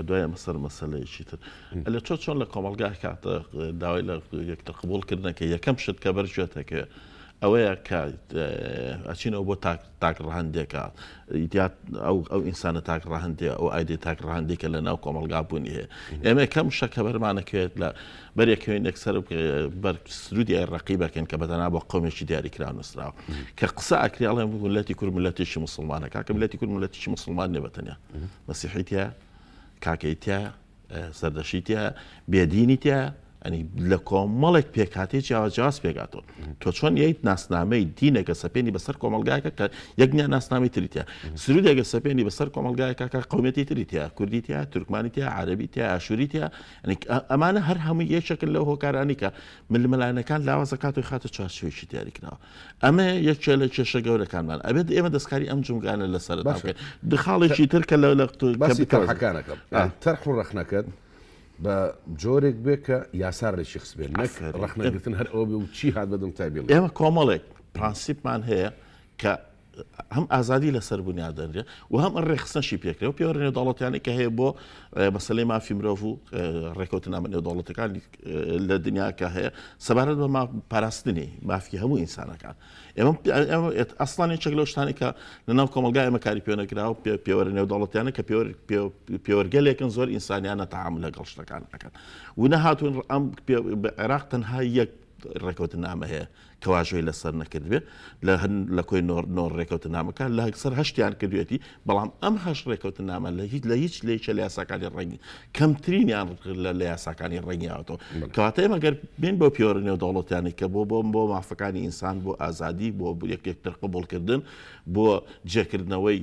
دوای ئەمە سەر مەسەلەیەکی تر لە چۆ چۆن لە کۆمەڵگا کاتە داوای لە یەکتر قبوڵکردنەکە یەکەم شت کە بەرگوێتەکە ئەوەیە کە ئەچینەوە بۆ تاک تاک ڕەهەندێکە ئەو ئەو ئینسانە تاک ڕەهەندێ ئەو ئایدی تاک ڕەهەندێکە لە ناو کۆمەڵگا بوونی هەیە ئێمە کەم شەکە بەرمانەکەوێت لە بەرێکەوێن یەکسەر بەر سرودی ئەی ڕەقیبەکەن کە بەتەنها بۆ قومێکی دیاریکراو نووسراوە کە قسە ئەکرێ ئەڵێن ملەتی کورد ملەتێکی موسڵمانە کاکە ملەتی کورد ملەتێکی موسڵمان نیە بەتەنیا مەسیحی تیایە کاکەی تیایە سەردەشی تیایە بێدینی تیایە ئەنی لە کۆمەڵێک پێکهاتەی جیاواز پێکاتەوە تۆ چۆن یەیت ناسنامەی دینێکە سەپێنی بەسەر کۆمەلگایەکە کە یەک نیە ناسنامەی تری تیا سرودێکە سەپێنی بەسەر کۆمەلگایەکە کە قومێتی تری تیا کوردی تیا تورکمانی تیا عەربی تیا ئاشووری تیا ئەمانە هەر هەمووی یەکێکن لەو هۆکارانەی کە ململانەکان لاواز دەکات و خاتە چوارچێوەیەکی دیاریکراوە ئەمە یەکێ لە کێشە گەورەکانمان ئەبێت ئێمە دەستکاری ئەم جومگانە لە سەرەتا بکەین خاڵێکی تر کە لە لە باسی تەرحەکانەکەم تەرح و ڕەخنەکەت بە جۆرێک بێ کە یاسا ڕێکی خستبێت نەک ڕەخنەگرتن هەر ئەوە بێ و چی هات بەدەم تا بێڵێ ئێمە کۆمەڵێک پرانسیپمان هەیە کە. هەم ئازادی لەسەر بنیاد دەنرێ و هەم ڕێکخستنەشی پێکرێ و پێوەرە نێودەوڵەتیانەی کە هەیە بۆ مەسەلەی مافی مرۆڤ و ڕێکەوتنامە نێودەوڵەتەکان لە دنیا کە هەیە سەبارەت بە پاراستنی مافی هەموو ئینسانەکان. ئێمە ئەسڵان یەکێک لەو شتانەی کە لەناو کۆمەڵگای ئێمە کاری پێ نەکراوە پێوەرە نێودەوڵەتیانە کە پێوەرگەلێکن زۆر ئینسانیانە تەعامول لەگەڵ شتەکان ئەکەن و نەهاتوون ئەم عێراق تەنها یەک ڕێکەوتنامە هەیە کە واژۆی لەسەر نەکردبێ لە لە کۆی نۆ ڕێکەوتنامەکە لە سەر هەشتیان کردوێتی بەڵام ئەم هەشت ڕێکەوتنامە لە هیچ لە هیچ لە لە یاساکانی ڕەنگ کەمترینیان لە یاساکانی ڕەنگیاوەتەوە کەواتە ئێمە گەر بێن بۆ پێوەرە نێودەوڵەتیانی کە بۆ بۆ بۆ مافەکانی ئینسان بۆ ئازادی بۆ یەک یەکتر قبوڵکردن بۆ جێکردنەوەی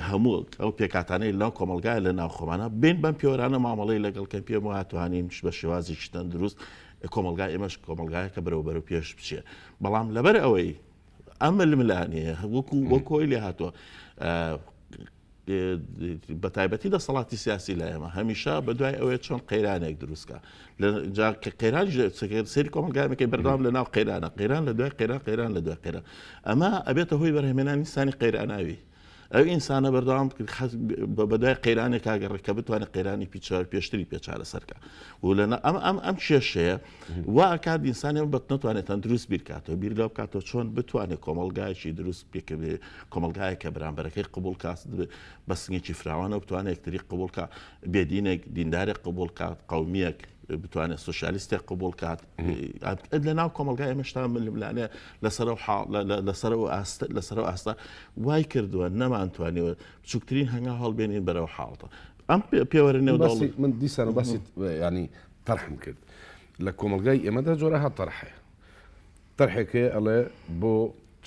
هەموو ئەو پێکهاتانەی لەناو کۆمەڵگایە لە ناو خۆمانە بین بەم پێوەرانە مامەڵەی لەگەڵ کەن پێم وایە توانین بە شێوازێکی تەندروست کۆمەڵگای ئێمەش کۆمەڵگایەکە بەرەو بەرەو پێش بچێ بەڵام لەبەر ئەوەی ئەم ململانێ وەکو وەکۆی لێ هاتووە بە تایبەتی دەسەڵاتی سیاسی لە ئێمە هەمیشە بە دوای ئەوەیە چۆن قەیرانێک دروستکە قەیران سەیری کۆمەڵگایەکەی بەردەوام لە ناو قەیرانە قەیران لە دوای قەیران قەیران لە دوای قەیران ئەمە ئەبێتە هۆی بەرهەمێنانی ئینسانی قەیراناوی ئەو ئینسانە بەردەوام بەدوای قەیرانێک کاگەڕێک کە بتوانێت قەیرانی پیچار پێشتری پێ چارەسەرکە و لە ئەم ئەم ئەم کێشەیە وا ئەکات ئینسان ئێمە بەت نەتوانێت تەندروست بیرکاتەوە بیر لەوە بکاتەوە چۆن بتوانێت کۆمەڵگایەکی دروست پێکبێ کۆمەڵگایەک کە بەرامبەرەکەی قبوڵ کات بە سنگێکی فراوانەوە بتوانێت یەکتری قبوڵ کا بێدینێک دیندارێک قبوڵ کات قەومیەک بتوانێت سوسیالیستێک قبوڵ کات لە ناو کۆمەڵگای ئێمەشتا ململانێ لەسەر ئەو حاڵ لەسەر ئەو ئاستە لەسەر ئەو ئاستە وای کردووە نەمانتوانیوە بچووکترین هەنگاو هەڵبێنین بەرەو حاڵتە ئەم پێوەرە نێودەوڵەتی من دیسان باسی ینی تەرحم کرد لە کۆمەڵگای ئێمەدا جۆرەها تەرح هەیە تەرحێک هەیە ئەڵێ بۆ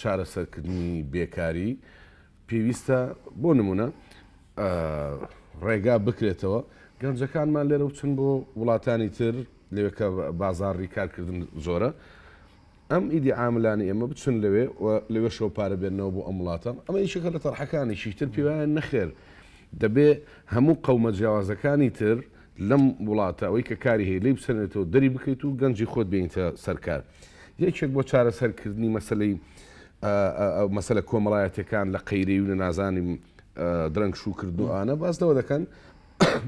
چارەسەرکردنی بێکاری پێویستە بۆ نمونە ڕێگا بکرێتەوە گەنجەکانمان لێرە بچن بۆ وڵاتانی تر لەوێ کە بازاڕی کارکردن زۆرە ئەم ئیدی عاملانی ئێمە بچن لەوێ و لەوێشەوە پارە بێننەوە بۆ ئەم وڵاتە، ئەمە یەکێکە لە تەرحەکانیشی تر پێی وایە نەخێر دەبێ هەموو قەومە جیاوازەکانی تر لەم وڵاتە ئەوەی کە کاری هەیە لێی بسەنێتەوە دەری بکەیت و گەنجی خۆت بێنیتە سەر کار. یەکێک بۆ چارەسەرکردنی مەسەلەی مەسەلە کۆمەڵایەتیەکان لە قەیرەی و لە نازانیم درەنگ شووکردن و ئەوانە باس لەوە دەکەن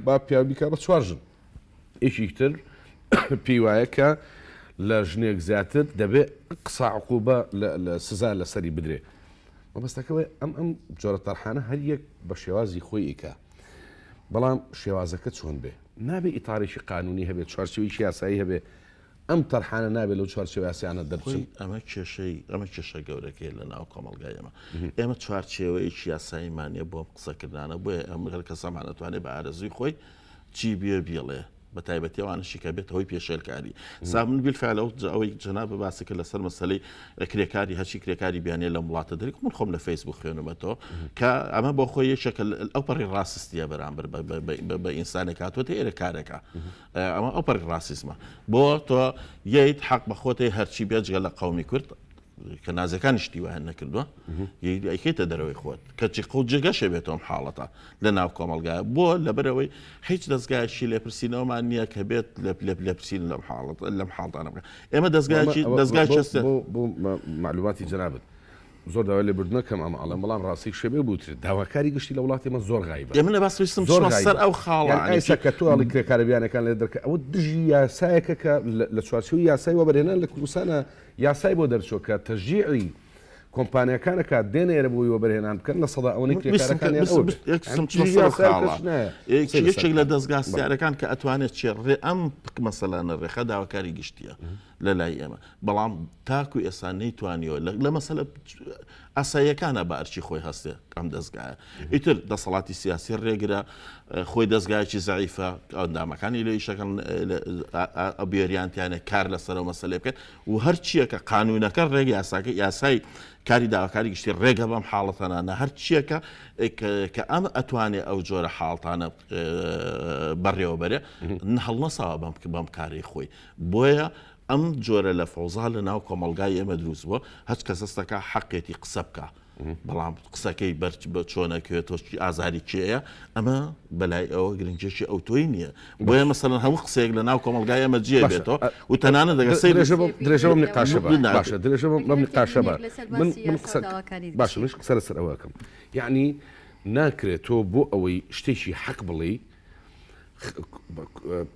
با پیاو بیکا بە چوار ژن. یەکیک تر پێی وایە کە لە ژنێک زیاتر دەبێ قسا عقوبە لە سزا لەسەری بدرێ. مەبەستەکە ئەوەیە ئەم ئەم جۆرە تەرحانە هەر یەک بە شێوازی خۆی ئیکا. بەڵام شێوازەکە چۆن بێ؟ نابێ ئیتارێکی قانونی هەبێ، چوارچێوەیەکی یاسایی هەبێ، ئەم تەرحانە نابێ لەو چوارچێوە یاسایانە دەربچن. خۆی ئەمە کێشەی ئەمە کێشە گەورەکەیە لە ناو کۆمەڵگای ئێمە. ئێمە چوارچێوەیەکی یاساییمان نییە بۆ ئەم قسەکردنانە، بۆیە ئەم هەر کەسەمان ئەتوانێ بە ئارەزووی خۆی چی بوێ بیڵێ بە تایبەتی ئەوانەشی کە بێتە هۆی پێشێلکاری سا من بالفعل ئەو ئەوەی جەناب باسی کرد لەسەر مەسەلەی کرێکاری هەرچی کرێکاری بیانیە لەم وڵاتە دەرێک من خۆم لە فەیسبوک خوێنمەتەوە کە ئەمە بۆ خۆی یەکێکە ئەو پەڕی ڕاستیە بەرامبەر بە ئینسانێک هاتووەتە ئێرە کارێکە ئەمە ئەو پەڕی ڕاستیسمە بۆ تۆ یەیت حەق بە خۆتەی هەرچی بێجگە لە قەومی کورد کە نازەکانی شتی وایان نەکردووە ئەیکەیتە دەرەوەی خۆت کەچی قوت جێگەشێ بێتەوە ئەم حاڵەتە لە ناو کۆمەڵگایە بۆ لەبەرەوەی هیچ دەستگایەکی لێپرسینەوەمان نییە کە بێت لێپرسین لەم حاڵەت لەم حاڵتانە بکە ئێمە دەستگایکی دەستگای بۆ معلوماتی جەنابت زۆر داوای لێبوردنەکەم ئەمە ئەڵێم بەڵام ڕاستی شێ بێ بوترێت داواکاری گشتی لە وڵاتی ئێمە زۆر غایبە. ئێ من لە باس ویستم بچمە سەر ئەو خاڵە یان ئایسا کە تۆ ئەڵی کرێکارە بیانەکان لێ دەرکە ئەوە دژی یاسایەکە کە لە چوارچێوەی یاسای وەبەرهێنان لە کوردستانە یاسای بۆ دەرچووە کە تەشجیعی کۆمپانیاکان ئەکات دێنە ئێرە بۆی وەبەرهێنان بکەن ئەوەنەی کرێکارەکانیان ئەوە بێت. ویستم بچمە سەر ئەو خاڵە یەکێک لە دەزگا سیارەکان کە ئەتوانێت چێ ڕێ ئەم مەسەلانە ڕێخە داواکاری گشتیە لە لای ئێمە بەڵام تاکو ئێستا نەیتوانیوە لە مەسەلە ئاساییەکانە بە ئەرکی خۆی هەستێ ئەم دەزگایە ئیتر دەسەڵاتی سیاسی ڕێگرە خۆی دەزگایەکی زەعیفە ئەندامەکانی لە ئیشەکەن بێریانتیانە کار لەسەر ئەو مەسەلەی بکەن و هەرچیەکە قانونەکە ڕێک یاساکە یاسای کاری داواکاری گشتی ڕێگە بەم حاڵەتەنانە هەرچیەکە کە ئەم ئەتوانێ ئەو جۆرە حاڵتانە بەڕێوەبەرێ هەڵنەساوە بەم بەم کاری خۆی بۆیە ئەم جۆرە لە فەوزا لە ناو کۆمەڵگای ئێمە دروست بووە هەچ کەس هەستەکا حەقێتی قسە بکا. بەڵام قسەکەی بەر بە چۆنەکەوێتەوە ئازاری کێیە ئەمە بەلای ئەوە گرنگێکی ئەوتۆی نییە بۆیە مەسەلەن هەموو قسەیەک لە ناو کۆمەڵگای ئێمە جێ بێتەوە و تەنانەت دەگەر سەیری درێژە بەم درێژە بەم نقاشە بە باشە درێژە بەم بەم نقاشە بە من من قسە باشە منیش قسە لەسەر ئەوە ئەکەم یەعنی ناکرێت تۆ بۆ ئەوەی شتێکی حەق بڵێی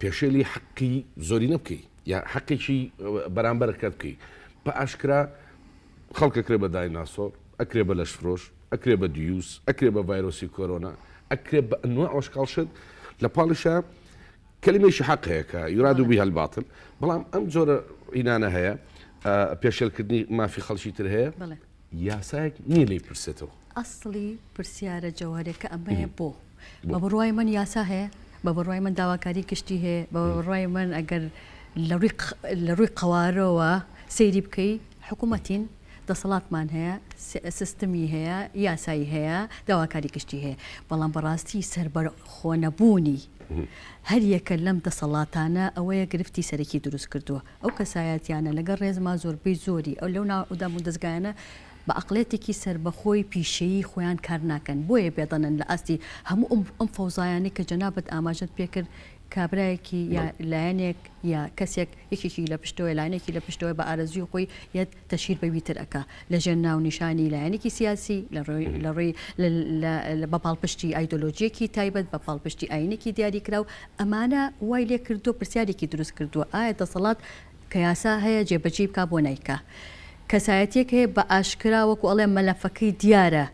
پێشێلی حەقی زۆری نەبکەی یا حەقێکی بەرامبەرەکەت بکەی بە ئاشکرا خەڵک ئەکرێ بە دایناسۆر، ئەکرێ بە لەشفرۆش، ئەکرێ بە دیوس، ئەکرێ بە ڤایرۆسی کۆرۆنا، ئەکرێ بە ئەنواع وەشکاڵ شت، لە پاڵیشا کەلیمەیەکی حەق هەیە کە یوراد بها الباطل، بەڵام ئەم جۆرە ئینانە هەیە، پێشێلکردنی مافی خەڵکی تر هەیە، یاسایەک نییە لێی بپرسێتەوە. ئەسڵی پرسیارە جەوهەریەکە ئەمەیە بۆ؟ بە بڕوای من یاسا هەیە، بە بڕوای من داواکاری گشتی هەیە، بە بڕوای من ئەگەر لە ڕووی قەوارەوە سەیری بکەی حکوومەتین، دەسەڵاتمان هەیە، سیستمی هەیە، یاسایی هەیە، داواکاری گشتی هەیە، بەڵام بەڕاستی سەربەخۆنەبوونی هەر یەکە لەم دەسەڵاتانە ئەوەیە گرفتی سەرەکی دروست کردووە. ئەو کەسایەتیانە لەگەڵ ڕێزما زۆربەی زۆری ئەو لەو ناو دامودەزگایانە بە عەقڵیەتێکی سەربەخۆی پیشەیی خۆیان کار ناکەن بۆیە بێدەنگن لە ئاستی هەموو ئەم ئەم فەوزایانەی کە جەنابت ئاماژەت پێکرد کابرایەکی یا لایەنێک یا کەسێک یەکێکی لە پشتەوەیە لایەنێکی لە پشتەوەیە بە ئارەزووی خۆی یەت تەشهیر بە ویتر ئەکا لە ژێر ناونیشانی لایەنێکی سیاسی لە ڕووی لە ڕووی لە بە پاڵپشتی ئایدۆلۆژیەکی تایبەت بە پاڵپشتی ئایینێکی دیاریکراو ئەمانە وای لێ کردووە پرسیارێکی دروست کردووە ئایا دەسەڵات کە یاسا هەیە جێبەجێی بکا بۆ نایکا؟ کەسایەتیەک هەیە بە ئاشکرا وەکو ئەڵێ مەلەفەکەی دیارە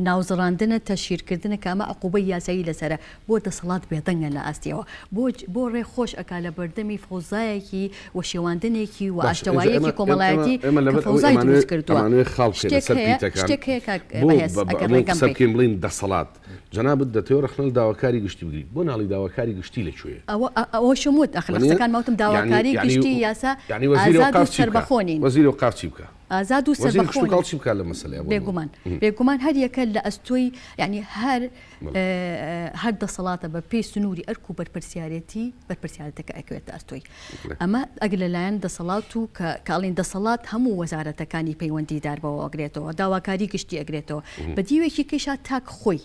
ناوزڕاندنە تەشهیرکردنە کە ئەمە عقوبەی یاسایی لەسەرە بۆ دەسەڵات بێدەنگە لە ئاستیەوە بۆ بۆ ڕێ خۆش ئەکا لە بەردەمی فەوزایەکی و شێواندنێکی و باشە ئینجا ئێمە ئاشتەواییەکی ئێمە کۆمەڵایەتی ئێمە کە لەبەر ئەوەی فەوزای ئەمانەوێ دروست کردووە ئەمانەوێ خاڵ بکەینە شتێک سەر هەیە پیتەکان شتێک هەیە کاک بۆ بەهێز بە بە ئەگەر ئەمە ڕێگەم قسە بەی. بکەین بڵێین دەسەڵات جەنابت دەتەوێ ڕەخنە لە داواکاری گشتی بگری بۆ ناڵێی داواکاری گشتی لە کوێیە؟ ئەوە ئەوەشم وت ئەخر لە وەنیە؟ قسەکانما وتم یانی داواکاری یانی گشتی یاسا یانی وەزیری ئازاد و ئەوقاف چی بکا؟ سەربەخۆ نین. وەزیری ئەوقاف چی بکا؟ ئازاد و وەزیری سەربەخۆ کشتوکاڵ نین. چی بکا لەم مەسەلەیە بۆ نموونە؟ بێگومان بێگومان هەر یەکە لە ئەستۆی یانی هەر بەڵێ. هەر دەسەڵاتە بە پێی سنووری ئەرک و بەرپرسیارێتی بەرپرسیارێتەکە ئەکەوێتە ئەستۆی. بەڵێ. ئەمە ئەگەر لە لایەن دەسەڵات و کە کە ئەڵێین دەسەڵات هەموو وەزارەتەکانی پەیوەندیدار بەوە ئەگرێتەوە، داواکاری گشتی ئەگرێتەوە. بە دیوێکی کەیشا تاک خۆی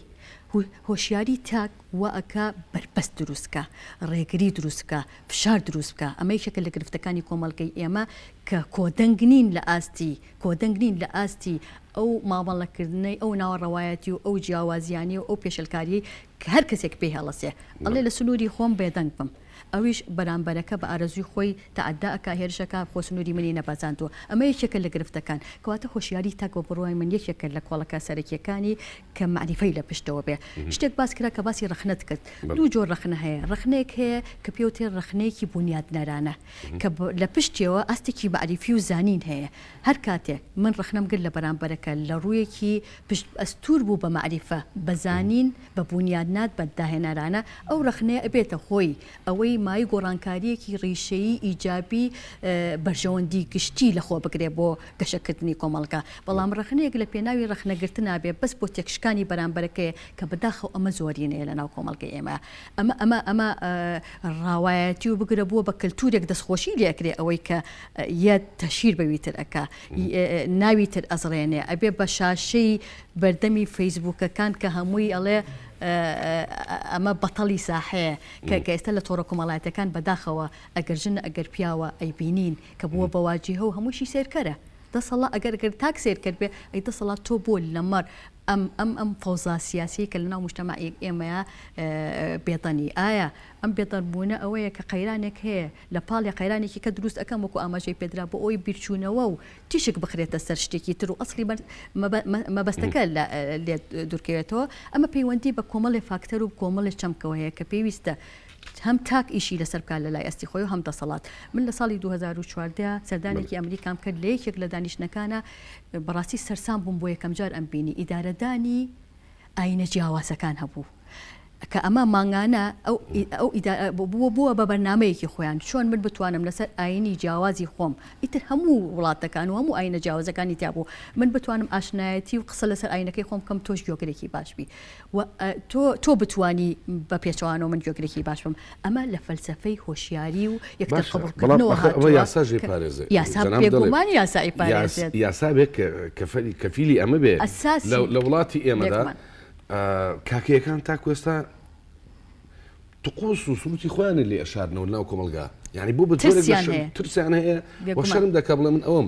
هۆشیاری تاک وا ئەکا بەربەست دروست بکا، ڕێگری دروست بکا، فشار دروست بکا، ئەمە یەکێکە لە گرفتەکانی کۆمەڵگەی ئێمە کە کۆدەنگ نین لە ئاستی کۆدەنگ نین لە ئاستی ئەو مامەڵەکردنەی ئەو ناڕەوایەتی و ئەو جیاوازیانەی و ئەو پێشێلکاریەی کە هەر کەسێک پێی هەڵەسێ ئەڵێ لە سنوری خۆم بێدەنگ بم. ئەویش بەرامبەرەکە بە ئارەزووی خۆی تەعەدا ئەکا هێرش ئەکا خۆ سنووری منی نەبەزاندووە ئەمە یەکێکە لە گرفتەکان کەواتە هۆشیاری تاک بە بڕوای من یەکێکە لە کۆڵەکە سەرەکیەکانی کە مەعریفەی لە پشتەوە بێ شتێک باس کرا کە باسی ڕەخنەت کرد دوو جۆر ڕەخنە هەیە ڕەخنەیەک هەیە کە پێوترێ ڕەخنەیەکی بونیادنەرانە کە لە پشتیەوە ئاستێکی مەعریفی و زانین هەیە هەر کاتێک من ڕەخنەم گرت لە بەرامبەرەکە لە ڕوویەکی پشت ئەستوور بوو بە مەعریفە بە زانین بە بونیادنات بە داهێنەرانە ئەو ڕەخنەیە ئەبێتە هۆی ئەوەی مایەی گۆڕانکارییەکی ڕیشەیی ئیجابی بەرژەوەندی گشتی لە خۆ بگرێ بۆ گەشەکردنی کۆمەڵگا. بەڵام ڕەخنەیەک لە پێناوی ڕەخنەگرتنا بێ بەس بۆ تێکشکانی بەرامبەرەکەیە کە بەداخەوە ئەمە زۆرینەیە لە ناو کۆمەڵگەی ئێمە. ئەمە ئەمە ئەمە ڕاوایەتی و بگرە بووە بە کەلتورێک دەستخۆشی لێ ئەکرێ ئەوەی کە یە تەشهیر بەوی تر ئەکا ناوی تر ئەزڕێنێ ئەبێ بە شاشەی بەردەمی فەیسبووکەکان کە هەمووی ئەڵێ ئەمە بەتەڵی ساحەیە کە کە ئێستا لە تۆڕە کۆمەڵایەتەکان بەداخەوە ئەگەر ژنە ئەگەر پیاوە ئەیبینین کە بووە بە واجیهە و هەمووشی سێرکەرە دەسەڵا ئەگەر گەر تاک سێرکەر بێ ئەی دەسەڵات تۆ بۆ لەمەڕ ئەم ئەم ئەم فەوزا سیاسیەی کە لەناو موجتەمەعی ئێمەیە بێدەنگی ئایا ئەم بێدەنگ بوونە ئەوەیە کە قەیرانێک هەیە لە پاڵیا قەیرانێکی کە دروست ئەکەم وەکو ئاماژەی پێدرا بۆ ئەوەی بیرچوونەوە و تیشک بخرێتە سەر شتێکی تر و ئەسڵی مەبەستەکە لێ دوورکەوێتەوە، ئەمە پەیوەندی بە کۆمەڵێ فاکتەر و کۆمەڵێ چەمکەوە هەیە کە پێویستە هەم تاک ئیشی لەسەر بکات لە لای ئەستی خۆی و هەم دەسەڵات. من لە ساڵی 2014 سەردانێکی ئەمریکام کرد لە یەکێک لە دانیشتنەکانا بەڕاستی سەرسام بووم بۆ یەکەمجار ئەمبینی ئیدارەدانی ئایینە جیاوازەکان هەبوو. کە ئەمە مانگانە ئەو ئەو بووە بووە بە بەرنامەیەکی خۆیان چۆن من بتوانم لەسەر ئاینی جیاوازی خۆم ئیتر هەموو وڵاتەکان و هەموو ئاینە جیاوازەکانی تیا بوو من بتوانم ئاشنایەتی و قسە لەسەر ئاینەکەی خۆم بکەم تۆش گوێگرێکی باش بی و تۆ تۆ بتوانی بە پێچەوانەوە من گوێگرێکی باش بم ئەمە لە فەلسەفەی هۆشیاری و یەکتر باشە بەڵام قبوڵکردنەوە ئەخە ئەوە هاتووە یاساش کە ئەیپارێزێ یاسا جەناب دەڵێ بێگومان یاسا یاس ئەیپارێزێت یاسا بێ کە کەفەلی کەفیلی ئەمە بێ لە ئەساسی لە وڵاتی ئێمەدا بێگومان. کاکەیەکان تاکو ئێستا تقوس و سروتی خۆیانی لێ ئەشارنەوە لەناو کۆمەڵگا یعنی بۆ بە جۆرێک لە ترسیان شەرم هەیە ترسیان هەیە و بێگومان. شەرم دەکا بڵێ من ئەوەم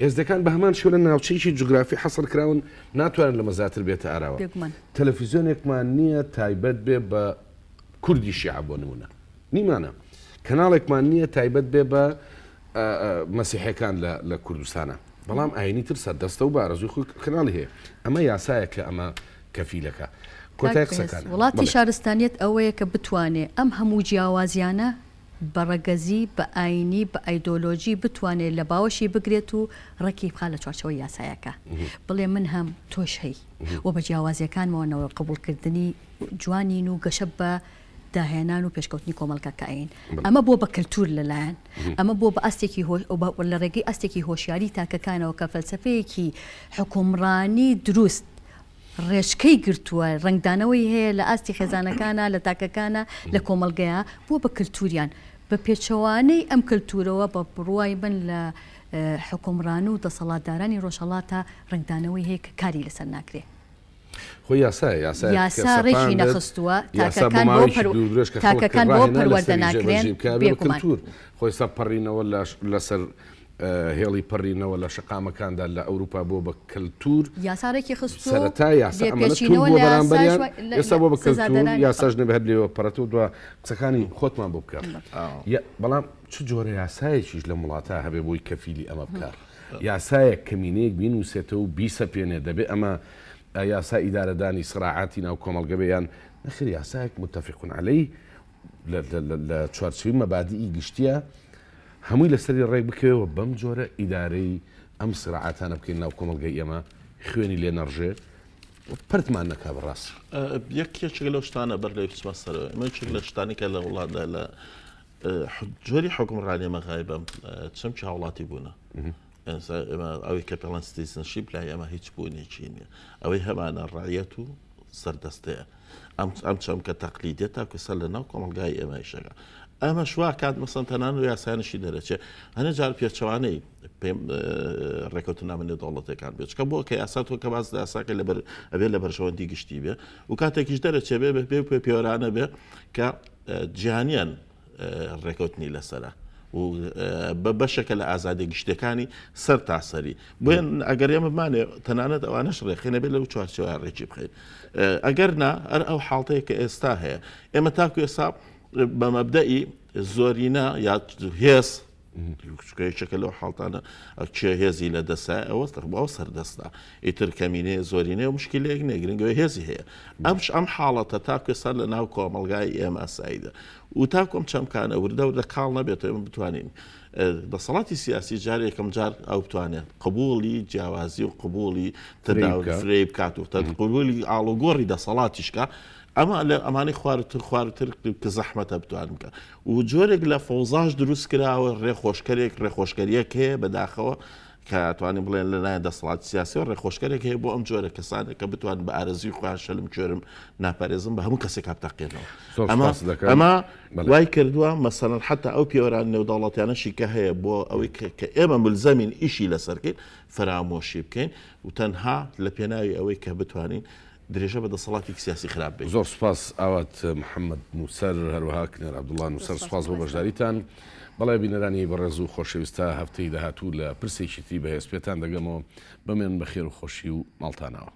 ئێزدەکان بە هەمان شێوە لە ناوچەیەکی جوگرافی حەسر کراون ناتوانن لەمە زیاتر بێتە ئاراوە بێگومان. تەلەفیزیۆنێکمان نییە تایبەت بێ بە کوردی شیعە بۆ نمونە نیمانە کەناڵێکمان نییە تایبەت بێ بە مەسیحەکان لە کوردستانە بەڵام ئاینی تر سەردەستە و بە ئارەزووی خۆی کەناڵی هەیە ئەمە یاسایە کە ئەمە کەفیلەکە کۆتای قسەکان وڵاتی شارستانیەت ئەوەیە کە بتوانێ ئەم هەموو جیاوازیانە بە ڕەگەزی، بە ئاینی، بە ئایدۆلۆژی بتوانێ لە باوەشی بگرێت و ڕێکی بخا لە چوارچێوەی یاسایەکە. بڵێ من هەم تۆش هەی و بە جیاوازیەکانمەوە قبوڵکردنی جوانین و گەشە بە داهێنان و پێشکەوتنی کۆمەڵگاکە ئەین. ئەمە بووە بە کەلتوور لەلایەن ئەمە بووە بە ئاستێکی لە ڕێگەی ئاستێکی هۆشیاری تاکەکانەوە کە فەلسەفەیەکی حوکمڕانی دروست ڕێچکەی گرتووە، ڕەنگدانەوەی هەیە لە ئاستی خێزانەکانا، لە تاکەکانا، لە کۆمەڵگەیا، بووە بە کلتوریان. بە پێچەوانەی ئەم کلتورەوە بە بڕوای من لە حوکمڕان و دەسەڵاتدارانی ڕۆژهەڵاتا ڕەنگدانەوەی هەیە کە کاری لەسەر ناکرێ. خۆ یاسایە، یاسایەک کە یاسا ڕێکی سەپاندت، نەخستووە، یاسا بۆ تاکەکان بۆ ماوەیەکی پەر دوور و درێژ کە خەڵک تاکەکان بۆ ڕاهێنا پەروەردە لەسەری ناکرێن، جێبەجێی بکا، ئەبێ بە بێگومان. کلتور. خۆ ئێستا پەڕینەوە لە لەسەر هێڵی پەڕینەوە لە شەقامەکاندا لە ئەوروپا بووە بە کەلتوور. یاسا ڕێکی خستووە و سەرەتا یاسا ئەمەنە توند لێپێچینەوە بووە لە یاساش بەرامبەریان، وای لە ئێستا لە بووە بە کەلتوور، سزادەرانی یاساش خەڵک. نەبێ هەر لێوە پەڕێتەوە دوا قسەکانی خۆتمان بۆ بکە. یە بەڵام چ جۆرە یاسایەکیش لەم وڵاتە هەبێ بۆی کەفیلی ئەمە بکا؟ یاسایەک کەمینەیەک بینووسێتەوە و بیسەپێنێ دەبێ ئەمە یاسا ئیدارەدانی سراعاتی ناو کۆمەڵگە بێ یان نەخێر یاسایەک متفق علیه لە چوارچێوەی مەبادیئی گشتییە هەمووی لەسەری ڕێک بکەوێ و بەم جۆرە ئیدارەی ئەم سراعاتانە بکەین ناو کۆمەڵگەی ئێمە خوێنی لێ نەڕژێ و پەرتمان نەکا بەڕاستی. یەک یەکێک لەو شتانە بەر لەوەی بچمە سەرەوە ئێمە یەکێک لە شتانی کە لە وڵاتدا لە جۆری حوکمڕانی ئێمە غایبە چەمکی هاوڵاتی بوونە ئێمە ئەوەی کە پێڵەن citizenship لای ئێمە هیچ بوونێکی نییە ئەوەی هەمانە ڕعیەت و سەردەستەیە ئەم ئەم چەمکە تەقلیدیە تاکو سەر لە ناو کۆمەڵگای ئێمە ئیشەکە ئەمەش وا کات مەسەن تەنان و یاسایانشی دەرەچێ هەنێ جار پێچەوانەی ڕێکەوتنامە نێودەوڵەتەکان بێت چکە بۆ کە یاسا تۆ کە باس لە یاساکە لەبەر ئەبێ لە بەرژەوەندی گشتی بێ و کاتێکیش دەرەچێ بێ بێ پێ پێوەرانە بێ کە جیهانیان ڕێکەوتنی لەسەرە و بە بەشێکە لە ئازادی گشتەکانی سەر تاسەری بۆیە ئەگەر ئێمە بمانێ تەنانەت ئەوانەش ڕێکخینە بێت لەو چوارچێوە ڕێکی بخەین ئەگەر نا ئەر ئەو حاڵتەیە کە ئێستا هەیە ئێمە تاکو ئێستا بە مەبدەئی زۆرینە یا هێز یەکێکە لەو حاڵتانە کێ هێزی لە دەسای ئەوە ئەو سەردەستە ئیتر کەمینەیە زۆرینەیە و مشکلەیەک نییە گرنگەوە هێزی هەیە ئەمش ئەم حاڵەتە تاکو ئێستا لە ناو کۆمەڵگای ئێمە سایدە و تاکو ئەم چەمکانە وردە وردە کاڵ نەبێت ئێمە بتوانین دەسەڵاتی سیاسی جار یەکەم جار ئەو بتوانێت قبوڵی جیاوازی و قبوڵی تەداول فرەی بکات و قبولی ئاڵوگۆڕی دەسەڵاتیشکە ئەمە لە ئەمانەی خوارتر خوارتر کە زەحمەتە بتوانن بکە و جۆرێک لە فەوزاش دروست کراوە ڕێخۆشکەرێک ڕێخۆشکەریەک هەیە بەداخەوە کە ئەتوانین بڵێن لەلایەن دەسەڵاتی سیاسیەوە ڕێخۆشکەرێک هەیە بۆ ئەم جۆرە کەسانە کە بتوانن بە ئارەزووی خۆیان شەلم کوێرم ناپارێزم بە هەموو کەسێک بتەقێنەوە زۆر ئەمە سپاست دەکەم. ئەمە بەڵێ. وای کردووە مەسەلەن حتا ئەو پێوەران نێودەوڵەتیانەشی کە هەیە بۆ ئەوەی کە کە ئێمە ملزەمین ئیشی لەسەر کەین فەرامۆشی بکەین و تەنها لە پێناوی ئەوەی کە بتوانین درێژە بە دەسەڵاتێکی سیاسی خراپ بەین. زۆر سوپاس ئاوات محەمەد نووسەر، هەروەها کنار عەبدوڵا نووسەر سوپاس بۆ بەشداریتان. بەڵێ بینەرانی بەڕێز و خۆشەویست تا هەفتەی داهاتوو لە پرسێکی تری بەهێز پێتان دەگەمەوە. بمێنن بە خێر و خۆشی و ماڵتانەوە.